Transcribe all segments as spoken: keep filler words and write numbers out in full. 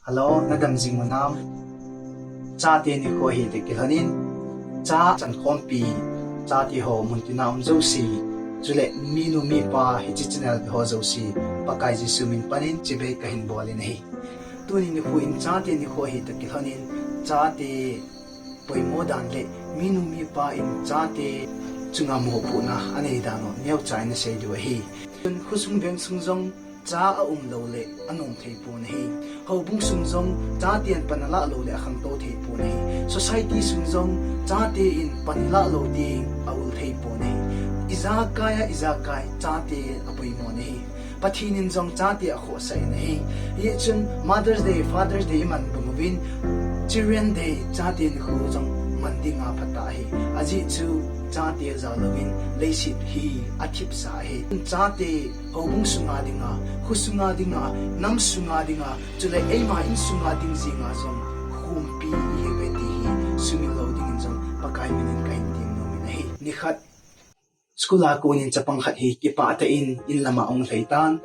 Hello, nadam jing u nam? Chate nikho hi toh kilhonin, cha chankhompi, chate ho muntina um jouse, chule minu mipa hiche channel ve ho jouse, Pakai Jesu min panin chibai kahin bol in ahi. Tuni nikho in chate nikho hi toh kilhonin, chate poimo dan le minu mipa in chate chunga mopohna anei dan u neocha in asei diu ahi. Khosung vengsung jong cha aum lou le anom thei pon ahi. Houbung sung jong chaten pan alah lou le akhangtou thei pon ahi. Society sung jong chaten pan alah lou ding aul thei pon ahi. Ijakai a ijakai chate apoimo ahi. Pathen in jong chate akhohsah in ahi. Hijeh chun Mother's Day, Father's Day iman bang uvin, Children Day, chate nikho jong man ding aphatah ahi. Ajeh chu chate jal louvin leiset hi athipsa ahi. Chate houbung sunga dinga, kho sunga dinga, nam sunga dinga, chule eima insunga ding jenga jong khompi ihiuve ti hi sumil lou dingin jong Pakai minin kahin temnom in ahi. Nikhat school a konin chapang khat hi kipah tah in in lama ahung lhai tan.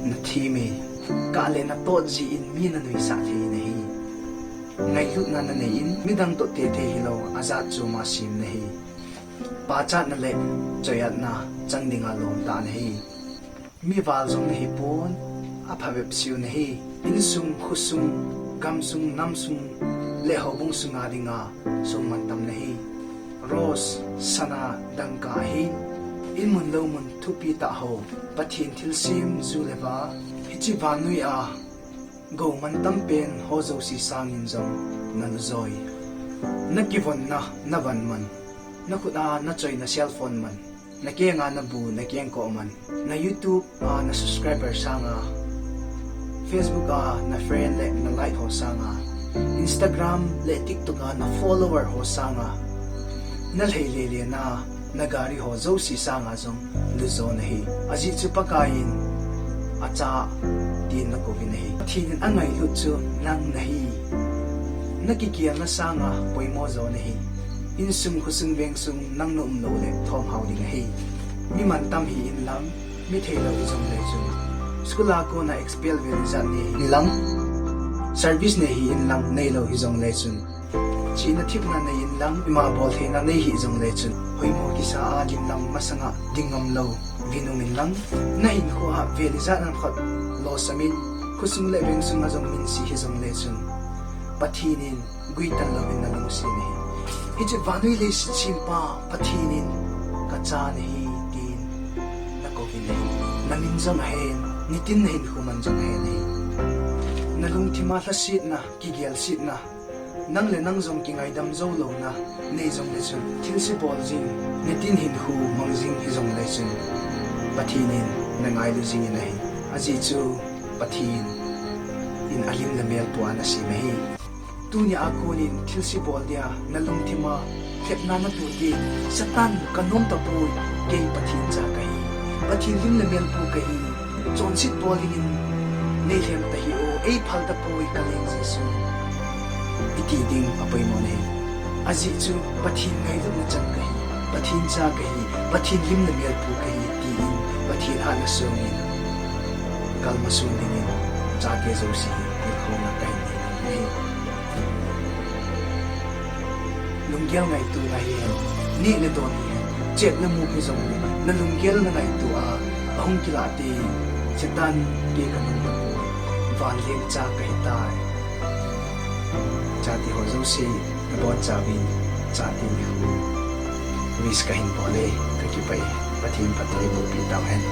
Na thim e, kah le na tot jeh in mi na nuisat thei nahi. Ngailutna na nei in, midang toh tete hilou, ajat chu ma sim nahi. Pachatna le choiatna chang dinga lom tah nahi. Mi val jong nahi pon, aphabep siu nahi. Insung, khosung, gamsung, namsung, le houbung sunga dinga sung mantam nahi. Rose, sana, dangka ahin, in mun lou mun thupi tah ho, Pathen thilsem ju le va, hiche vannoi a gou mantam pen ho jouse sangin jong na lujoi. Na kivonna, na van man, na khut a na choi na cell phone man, na kenga na bu, na kengkoh man, na YouTube a na subscriber sanga, Facebook a na friend le na like ho sanga, Instagram le TikTok a na follower ho sanga, na lhei le le na, na gari ho jouse sanga jong lujo nahi. Ajeh chu Pakai in acha tin na kouvin ahi. Pathen in angailut chu nang nahi. Na kigelna sanga poimo jo nahi. Insung, khosung, vengsung nang na um lou le thomhao ding ahi. Mi mantam hi in lang, mi theilou hi jong le chun, school a kona expel vel ijat nei hi in lang, service nei hi in lang, neilou hi jong le chun, chihna thepna nei in lang, ima boltheina nei hi jong le chun, hoimo kisa a lim lang masanga ding ngam lou, vin um in lang, na hinkho a vel ijat ham khat losam in, khosung le vengsung a jong minse hi jong le chun, Pathen in guitan louvin na lungset nahi. Hiche vannoi leiset sempa Pathen in kacha nahi tin na kouvin ahi. Na min jong ahen, nitin na hinkho man jong ahen ahi. Na lungthim a lhasetna, kigelsetna, nang le nang jong kingaidam jou louna nei jong le chun, thilse bol jing, nitin hinkho mang jing hi jong le chun, Pathen in na ngailu jingin ahi. Ajeh chu Pathen in alim le mel pu ana sem ahi. Tunia konin thilse bol dia na lungthim a lhepna na toh teng, Satan, ka nom tapoi, kei Pathen cha kahi, Pathen lim le mel pu kahi, chonset bol dingin nei lhem tahih o, ei phal tapoi ka leng Jesu, i ti ding apoimo nahi. Ajeh chu Pathen ngailutna chan kahi, Pathen cha kahi, Pathen lim le mel pu kahi, tin Pathen hatna songin kalmasun dingin chate jouse hi hilkhouna kahin nei nahi. Lunggel ngaito nahi hen, neh le don hihen, chet le mu hi jongle, na lunggel na ngaito a, ahung kilah teng, Satan, kei ka nom tapoi, vanleng cha kahi tai. Chate ho jouse, na bonchauvin, chate nikho wish kahin bol e, kakipah e, Pathen phatthei boh peh tauhen.